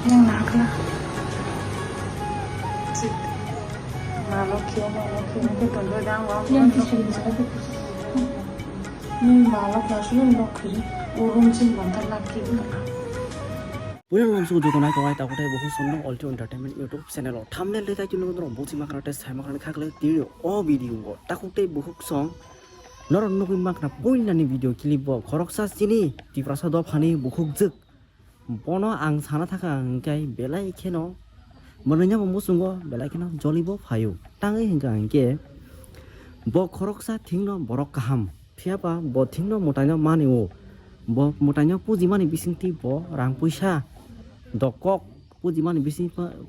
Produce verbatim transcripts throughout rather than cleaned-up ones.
Yang nakla. Malok kyo, malok kyo, malok kyo, tondoi dang, wang, wang, wang. Nini malok na sunu nok khiri, urum chin bantar laki. Puila lamsu joto nai tongnai takutai buhu sonno Alto Entertainment YouTube channel o thumbnail de tai tunu dro busi makra te sai makra khakle tini o video o takutai buhuk song norok nugui makna puila ni video clip bo khoroksa chini Tiprasa dophani bukhuk jwk. Bono ang sana thaka hingkai belai kheno mwnwino bo muchungo belai kheno jolibo phaio. Tangwi hingka hinkhe bo khoroksa thingno borok kaham, phiyaba bo thingno mwtaino manio. Bo mwtaino pujimani bisingtwi bo rang puisa dokok pujimani bising,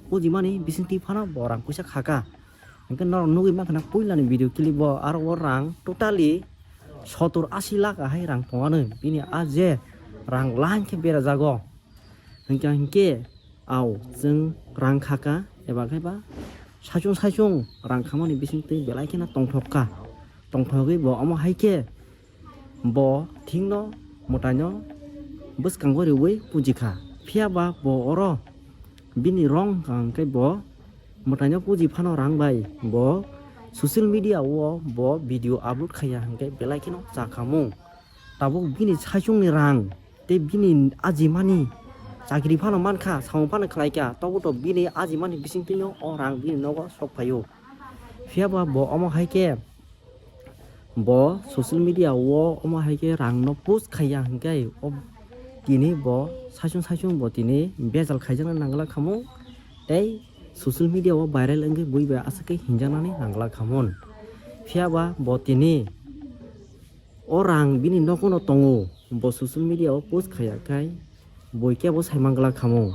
pujimani bisingtwi phano bo rang puisa khaka. Hingke norok nugui mankha na puilani video clip o aro o rang totally sotur asi lakh ahai rang tongano bini a je rang line khe berajago. Hingke hingke au chwng rang khaka eba khe ba saichung saichung rang khamani bisingtwi belai kheno tongthok kha. Tongthogwi bo omo hai khe bo thingno mwtaino bwskango riui pujikha. Phiyaba bo oro bini rong hwnkha hwnkhe bo mwtaino puji phano rang bai bo social media o bo video upload khaiya hwnkhe belai kheno chakhamung. Tabuk bini saichungni rang tei bini ajimani chakri phano mankha, samung phano khlaikha, tobo to bini ajimani bisingtwino o rang bini nogo sok phaio. Phiyaba bo omo hai khe bo social media o omo hai khe rang no post khaiya hingkhe o tini bo saichung saichung bo tini bejal khaijakna nangla khamung tei social media o viral wngwi bui bai aswk khe hinjaknani nangla khamung. Phiyaba bo tini o rang bini nogo no tongo, bo social media o post khaiya khai bui kebo sai mangla khamung.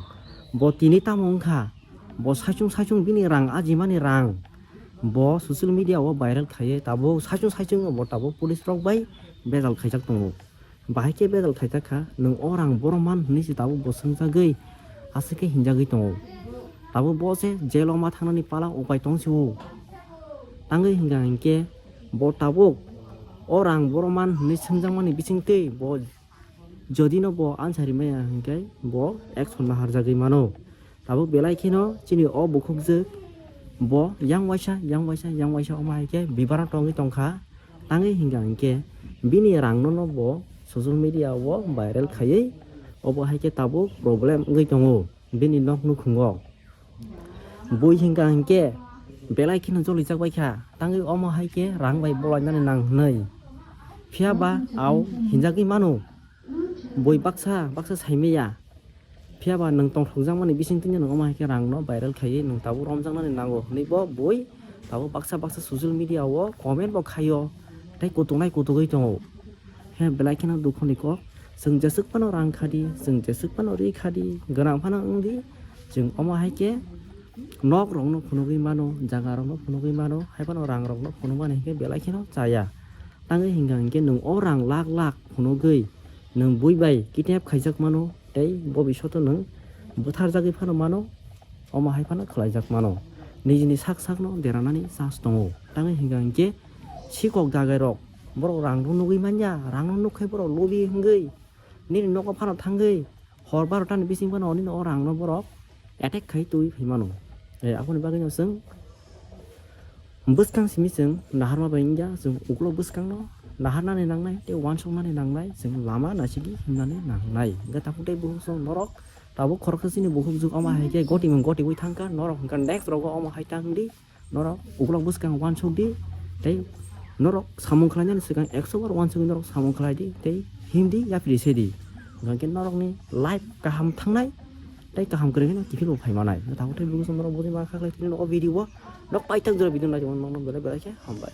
Bo tini tamo wngkha, bo saichung saichung bini rang ajimani rang bo social media o viral khaiye tabuk saichung saichung bo tabuk police rok bai bejal khaijak tongo. Bahai khe bejal khaijak kha, nwng o rang boro man hwnwi se tabuk bo swngjagwi aswk khe hinjagwi tongo. Tabuk bo se jail o ma thangnani pala upai tong si o. Tangwi hingka hinkhe bo tabuk o rang boro man hwnwi swngjakmani bisingtwi bo jodi no bo answer rimaya hinkhe bo action ma harjagwi mano. Tabuk belai kheno chini o bukhukjwk bo yang waisa, yang waisa, yang waisa omo hai khe bibaran tongwi tongkha. Tangwi hingka hinkhe bini rang no no bo social media o viral khaiwi obo hai khe tabuk problem wngwi tongo bini nok nukhungo. Bui hingka hinkhe belai kheno jolijak bai kha, tangwi omo hai khe rang bai bolainani nang hwnwi. Phiya ba au hinjagwi mano, bui baksa baksa saimaya. Phiya ba nwng tongthokjakmani bisingtwi nwng omo hai khe rang no viral khaiwi nwng tabuk romjaknani nango hwnwi bo bui tabuk baksa baksa social media o comment bo khaio tei kutungnai kutugwi tongo. He belai kheno dukho ni kok. Chwng jeswk phano rang khadi, chwng jeswk phano ri khadi, gwnang phano wng di. Chwng omo hai khe nok rok no phunugwi mano, jaga rok no phunugwi mano, hai phano rang rok no phunukmani hinkhe belai kheno chaya. Tangwi hingka hinkhe nwng o rang lakh lakh phunugwi nwng bui bai kidnap khaijak mano tei bobishoto nwng butharjagwi phano mano, omo hai phano khwlaijak mano. Nijini sak sakno deranani chance tongo. Tangwi hingka hinkhe sikok dagai rok borok rang rw nugwi manya, rang no nukkhai borok lobi hwngwi nini nogo phano thangwi hor barota ni bising phano nini o rang no borok attack khai twi phai mano. Eh, aboni bagwi no chwng bwskang simi chwng naharma bai wngya, chwng ukulok bwskang no naharnani nangnai tei uansuknani nangnai, chwng lama naisidi himnani nangnai. Hwnkhe takhuk tei bukhuk chwng norok tabuk khoroksa chini bukhuk juk omo hai khe gotimung gotiwi thangkha, norok hwnkha next rogo omo hai tang di. Norok ukulok bwskang uansuk di tei norok samung khlainani swkang ekso bar uansugwi norok samung khlai di tei him di, yapri se di. Hwnkhe norokni life kaham thangnai tei kaham kwrwngwi no kiphilbo phai manai. Tabuk tei bukhuk chwng norok bujui ma kha khlai tini o video o nok paithak jora video nai tongmani nokno belai belai khe hambai.